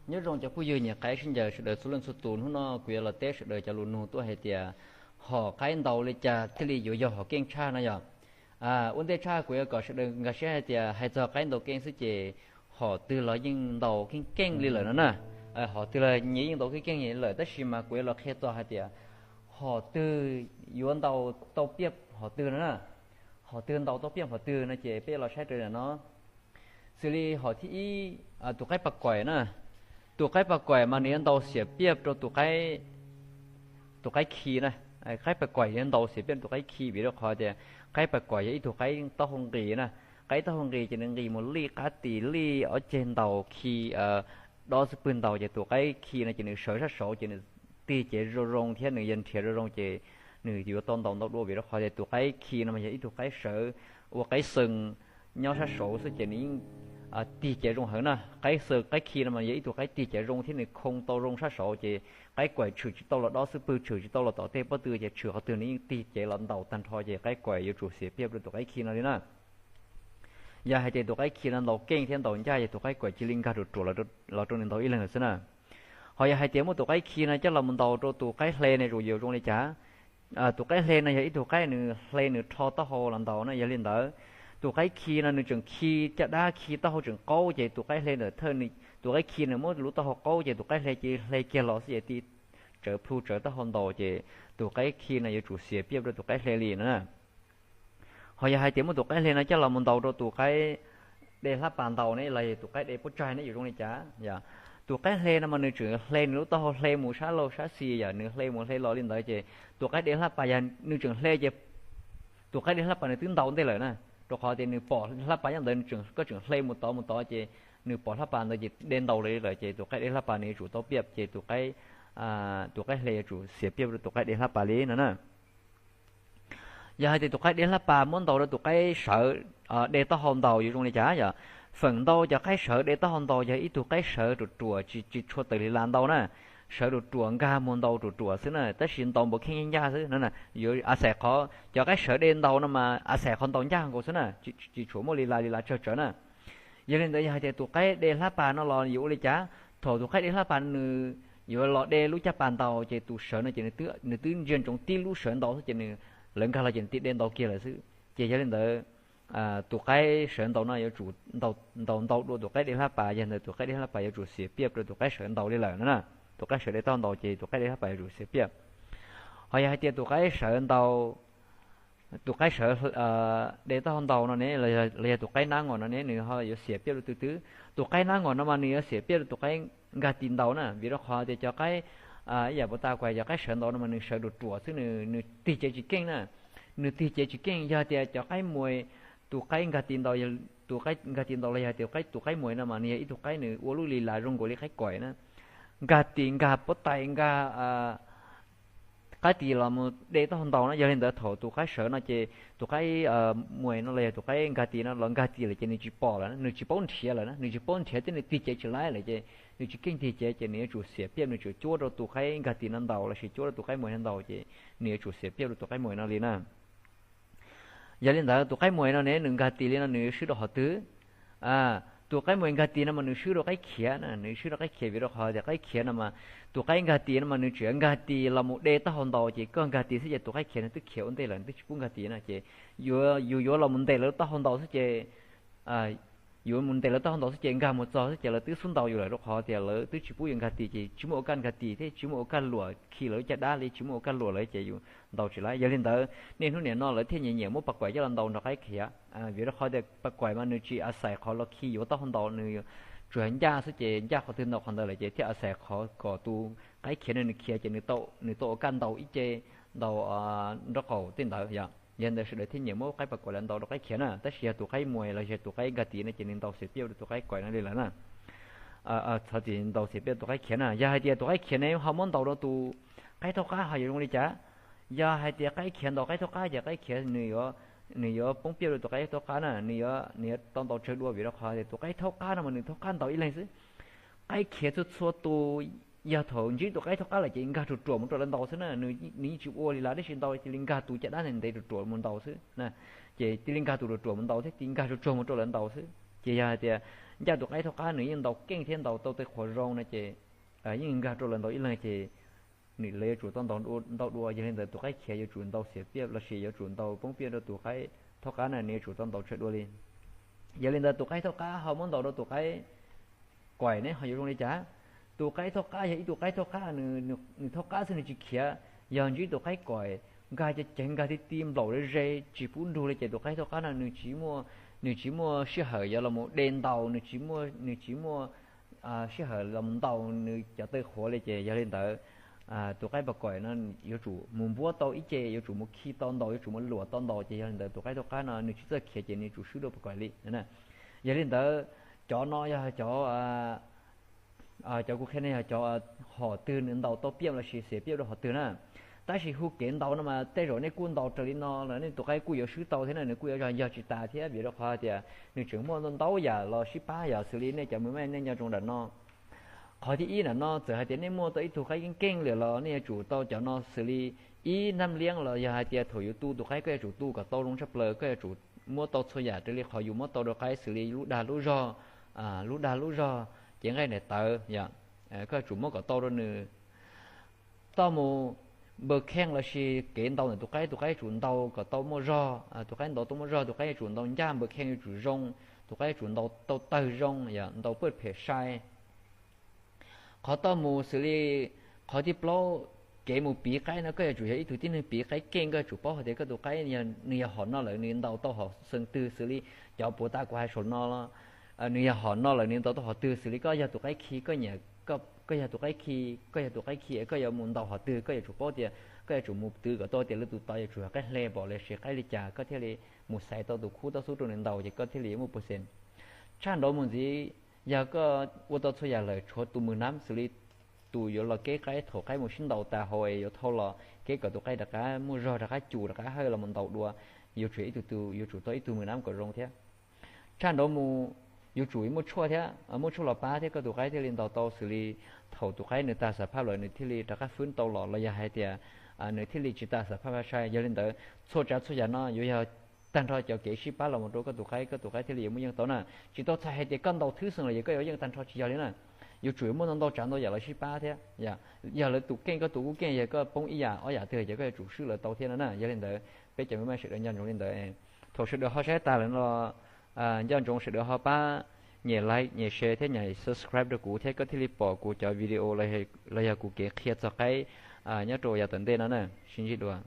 Nyob zoo cov phooj ywg nyiam qaib sib ncaws sawv daws txhua leej txhua tus, hnub no kuv yuav los teb sawv daws cov lus nug tuaj hais tias hom qaib ntaus li cas thiaj li yuav yog hom keej tshaj no yog. Ua ntej tshaj kuv yuav kom sawv daws nkag siab hais tias hais txog qaib ntaus keej xwb ces hom twg los yeej ntaus keej keej li lawm no na. Hom twg los nyias yeej ntaus keej keej li lawm, tab sis mas kuv yuav los qhia txog hais tias hom twg yuav ntaus tau piaj hom twg no na. Hom twg ntaus tau piaj hom twg no ces peb los saib raws li no. Xws li hom thib ib, tus qaib pas kaim na. Tus qaib pas kaim mas nws yuav ntaus xiam piaj rau tus qaib khi na. Qaib pas kaim yuav ntaus xiam piaj rau tus qaib khi vim rau qhov tias qaib pas kaim yog ib tug qaib taub hau nqis na. Qaib taub hau nqis ces nws nqis mus lij qab tis lij ob ceg ntaus khi dob xub pwg ntaus ces tus qaib khi no ces nws sawv sab saud ces nws tig cev zoo zoo thiab nws yog nrhiav zoo zoo ces nws yuav tau ntaus ntau dua vim rau qhov tias tus qaib khi no mas yog ib tug qaib sawv ua qaib xees nyob sab saud xwb ces nws yeej tig cev zoo heev na. Qaib xees qaib khi no mas yog ib tug qaib tig cev zoo thiab nws khoo tau zoo sab saud ces qaib kaim tshwm tsis tau los dob xub pwg, tshwm tsis tau los tom tej pob tw ces tshwm qhov twg nws yeej tig cev los ntaus tag nrho ces qaib kaim yuav tsum xiam piaj rau tus qaib khi no li na. Yog hais tias tus qaib khi no ntaus keej thiab ntaus ncaj ces tus qaib kaim cia li nkag ruam ruam los rau nws ntaus ib leeg lawm xwb na. Ho yog hais tias muab tus qaib khi no coj los mus ntaus rau tus qaib hle no yuav zoo li cas? Tus qaib hle no yog ib tug qaib nws hle nws rho taub hau los ntaus na, yog li ntawd tus qaib khi no nws tseem khi caj dab khi taub hau tseem qaub ces tus qaib hle ntawm thawj, tus qaib khi nws muab lub taub hau qaub ces tus qaib hle cia li hle kiag los xwb ces ti tsawv plhu tsawv taub hau ntaus ces tus qaib khi no yuav tsum xiam piaj rau tus qaib hle li na. Ho yog hais tias muab tus qaib hle no coj los mus ntaus rau tus qaib de hlab pas ntaus ne los yog tus qaib de pob tsaig ne yuav zoo li cas? Yog tus qaib hle no mas nws tseem hle nws lub taub hau hle mus sab laug sab xis, yog nws hle mus hle los li ntawd ces tus qaib de hlab pas yog nws tseem hle ces tus qaib de hlab pas nws twb ntaus ntej lawm na. Rau qhov tias nws pom hlab pas nyob ntawd, koj tseem hle mus tod mus tod ces nws pom hlab pas ntawd ces de ntaus li lawm ces tus qaib de hlab pas nws yuav tsum tau piaj ces tus qaib, tus qaib hle yuav tsum xiam piaj rau tus qaib de hlab pas li no na. Yog hais tias tus qaib de hlab pas muab ntaus rau tus qaib sawv de taub hau ntaus yuav zoo li cas? Yog feem ntau cov qaib sawv de taub hau ntaus yog ib tug qaib sawv ruam ruam tsis tshua tawm li las ntau na, sawv ruam ruam nkag mus ntaus ruam ruam xwb na, tab sis ntaus npaum kheej ncaj xwb no. Yuav a xais qhov cov qaib sawv de ntaus no mas a xais qhov ntaus ncaj nkaus xwb na, tsis tshuav muaj li las li las tsawg tsawv na. Yog li ntawd yog hais tias tus qaib de hlab pas no los yuav ua li cas? Thaum tus qaib de hlab pas nws yuav los de lub caj pas ntaus ces tus sawv no ces nws twb ntsia ntsoov tib lub sawv ntaus xwb ces nws, lawv nkag los ces nws tig de ntaus kiag lawm xwb. Ces yog li ntawd tus qaib sawv ntaus no yuav tsum ntaus ntau dua tus qaib de hlab pas, yog ntawd tus qaib de hlab pas yuav tsum xiam piaj rau tus qaib sawv ntaus li lawm no na. Tus qaib sawv de taub hau ntaus ces tus qaib de hlab pas yuav tsum xiam piaj. Ho yog hais tias tus qaib sawv ntaus, tus qaib sawv de taub hau ntaus no ne, los yog tus qaib nab ngos no ne, nws ho yuav xiam piaj rau tus twg? Tus qaib nab ngos no mas nws yuav xiam piaj rau tus qaib nkag tis ntaus na, vim rau qhov tias cov qaib, ib yam puas tas kuas cov qaib sawv ntaus no mas nws sawv ruam ruam xwb, nws tig cev tsis keej na. Nws tig cev tsis keej, yog tias cov qaib muas, tus qaib nkag tis ntaus, tus qaib nkag tis ntaus los yog tias tus qaib muas no mas nws yog ib tug qaib nws ua lub li las zoo nkaus li qaib kaim na, nkag tis nkag pob tais nkag qab tis los mus de taub hau ntaus na. Yog li ntawd thaum tus qaib sawv no ces tus qaib muas no los yog tus qaib nkag tis no los nkag tis lawm ces nws tsis pom lawm, nws tsis paub nrhiav lawm na, nws tsis paub nrhiav thiab nws tig cev tsis laib lawm ces nws tsis keej tig cev ces nws yuav tsum xiam piaj, nws tsum cuab rau tus qaib nkag tis no ntaus lossis cuab rau tus qaib muas no ntaus ces nws yuav tsum xiam piaj rau tus qaib muas no li na. Yog li ntawd tus qaib muas no ne nws nkag tis li no nws swb rau qhov twg? Tus qaib muas nkag tis no mas nws swb rau qaib khiav na, nws swb rau qaib khiav vim rau qhov tias qaib khiav no mas tus qaib nkag tis no mas nws tseem nkag tis los mus de taub hau ntaus ces koj nkag tis xwb ces tus qaib khiav nws twb khiav ua ntej lawm, nws twb tsis pub nkag tis na ces yus yuav los mus ntes lawv taub hau ntaus xwb ces yuav mus ntes lawv taub hau ntaus xwb ces nkag mus txog xwb ces lawv twb xub ntaus yus lawm rau qhov tias lawv twb tsis pub yus nkag tis ces tsis muaj ua kaj nkag tis thiab tsis muaj ua kaj luam khi lawv lub caj dab li, tsis muaj ua kaj luam lawm ces yus ntaus tsis laib. Yog li ntawd niaj hnub niam no lawv thiaj nyiam nyiam muab pas kaim coj los ntaus nrog qaib khiav, vim rau qhov tias pas kaim mas nws tsis a xais qhov los khi yuav taub hau ntaus, nws tsuas ncaj xwb ces ncaj qhov twg ntaus qhov ntawd lawm ces thiaj a xais qhov kom tus qaib khiav no nws khiav ces nws tau ua kaj ntaus ib ce, ntaus nraub qaum tej ntawd yom. Yog li ntawd sawv daws thiaj nyiam muab qaib pas kaim los ntaus rau qaib khiav na, tab sis yog tus qaib muas los yog tus qaib nkag tis no ces nws ntaus xiam piaj rau tus qaib kaim no li lawm na. Txhob txwm ntaus xiam piaj tus qaib khiav na. Yog hais tias tus qaib khiav ne ho muab ntaus rau tus qaib thaub qab ho yuav zoo li cas? Yog hais tias qaib khiav ntaus qaib thaub qab ces qaib khiav nws yuav poob piaj rau tus qaib thaub qab na, nws yuav tau ntaus tsawg dua vim rau qhov tias tus qaib thaub qab no mas nws thaub qab ntaus ib leeg xwb. Qaib khiav txhua txhua tus yog thaum ntsib tus qaib thaub qab lawm ces nkag ruam ruam mus rau lawv ntaus xwb na, nws yeej tsis ua li lawm, tab sis ntaus cia li nkag tus caj dab ntev ruam ruam mus ntaus xwb na. Ces cia li nkag tus ruam ruam mus ntaus thiab cia li nkag tsuag tsuag mus rau lawv ntaus xwb. Ces yog hais tias ncaj tus qaib thaub qab nws yeej ntaus keej thiab ntaus tau tej qhuav zoo no ces yeej nkag rau lawv ntaus ib leeg ces nws lawv yuav tsum tau ntaus dua. Yog li ntawd tus qaib khiav yuav tsum ntaus xiam piaj lossis yuav tsum ntaus poob piaj rau tus qaib thaub qab na, nws yuav tsum tau ntaus tsawg dua li. Yog li ntawd tus qaib thaub qab ho muab ntaus rau tus qaib kaim ne ho yuav zoo li cas? Tus qaib thaub qab yog ib tug qaib thaub qab, nws thaub qab xwb nws tsis khiav. Yog ntsib tus qaib kaim nkag ceev ceev nkag ti ti nplaum ze ze tsis pub nrug li ces tus qaib thaub qab no nws tsis muaj, nws tsis muaj sij hawm yuav los mus de ntaus, nws tsis muaj, nws tsis muaj sij hawm los mus ntaus nws cov taw qhuav li ces yog li ntawd tus qaib pas kaim no yuav tsum mus npuab tau ib ce, yuav tsum mus khi tau ntaus, yuav tsum mus luam tau ntaus ces yog li ntawd tus qaib thaub qab no nws tsis txawj khiav ces nws yuav tsum swb dua pas kaim li. Yog li ntawd cov no yog cov cov kuv qhia ne yog cov hom twg nws ntaus tau piaj lossis xiam piaj rau hom twg na. Tab sis hu kev ntaus no mas tej zaum nej kuj ntaus raws li no los nej tus qaib kuj yuav swb tau thiab na, nws kuj yuav zog yog tsis tas thiab vim rau qhov tias nws tseem muaj ntau ntau yam los sib pab yam xws li nej cov mws maj nej nco ntsoov nram no. Qhov thib ib nram no txawm hais tias nej muaj tau ib tug qaib keej keej lawm los nej yuav tsum tau cov no xws li ib nab liab los yog hais tias thaum yuav tu tus qaib koj yuav tsum tu kom tau zoo tshaj plaws, koj yuav tsum muab tau txhua yam raws li qhov yus muab tau rau qaib xws li lub dag lub zog, lub dag lub zog, cev nqaij daim tawv, koj yuav tsum muab kom tau rau nws. Toj mus npaws kheej lossis kev ntaus ntawm tus qaib, tus qaib yuav tsum ntaus kom tau muaj zog, tus qaib ntaus tau muaj zog, tus qaib yuav tsum ntaus ncaj, npaws kheej yuav tsum zoo, tus qaib yuav tsum ntaus tau tawg zoo, ntaus paj phem sai. Qhov toj mus xws li qhov thib plaub, kev mus piv qaib no koj yuav tsum yog ib tug tib neeg piv qaib keej, koj yuav tsum paub hais tias koj tus qaib nws yog hom no lawm nws ntaus tau hom xeev twg xws li cov puav tas kuv hais saum no los nws yog hom no lawm nws ntaus tau hom twg xws li koj yog tus qaib khi, koj nyiam, koj yog tus qaib khi, koj yog tus qaib khi koj yuav mus ntaus hom twg koj yuav tsum paub tias koj yuav tsum mus twv kom tau tias lawv tus tod yuav tsum yog qaib hle pom lossis qaib li cas koj thiaj li mus xaiv tau tus khub toj xub rau nws ntaus ces koj thiaj li yuav muaj pawv xees. Tshaj nraud mus ntxiv, yog koj ua tau txhua yam lawm tshuav tus mws nab xws li tus yuav los keb qaib thaum qaib mus sib ntaus tas hauv es yuav thau los keb kom tus qaib rov qab muaj zog rov qab cum rov qab hawj los mus ntaus dua, yuav tsum ib tug tus, yuav tsum tau ib tug mws nab kom zoo thiab. Tshaj nraud mus yuav tsum muaj tshuaj thiab, muaj tshuaj los pab thiab koj tus qaib thiaj li ntaus tau xws li thaum tus qaib nws tag xam phaj lawm nws thiaj li rov qab fwb tau los los yog hais tias nws thiaj li tsis tag xam phaj sai. Yog li ntawd txhua tsav txhua yam no yuav yog tag nrho cov kev sib pab los mus rau koj tus qaib, koj tus qaib thiaj li yuav muaj yeej tau na. Tsis tau txhais hais tias koj ntaus thwb xwb los yog koj yuav yeej tag nrho, tsis yog li na. Yuav tsum yuav muaj ntau ntau tsav ntau yam los sib pab thiab. Yog lawv tus keej koj tus kuj keej, yog koj poob ib yam ob yam twg ces koj yuav tsum swb lawv tau thiab no na. Yog li ntawd peb cov mws maj sawv daws nco ntsoov li ntawd. Thaum sawv daws ho saib tas lawm no los nco ntsoov sawv daws ho pab nyem like, nyem share thiab nyem subscribe rau kuv thiab koj thiaj li pom kuv cov video los yog kuv kev qhia txog qaib nyob rau yav tom ntej no na. Sib ntsib dua.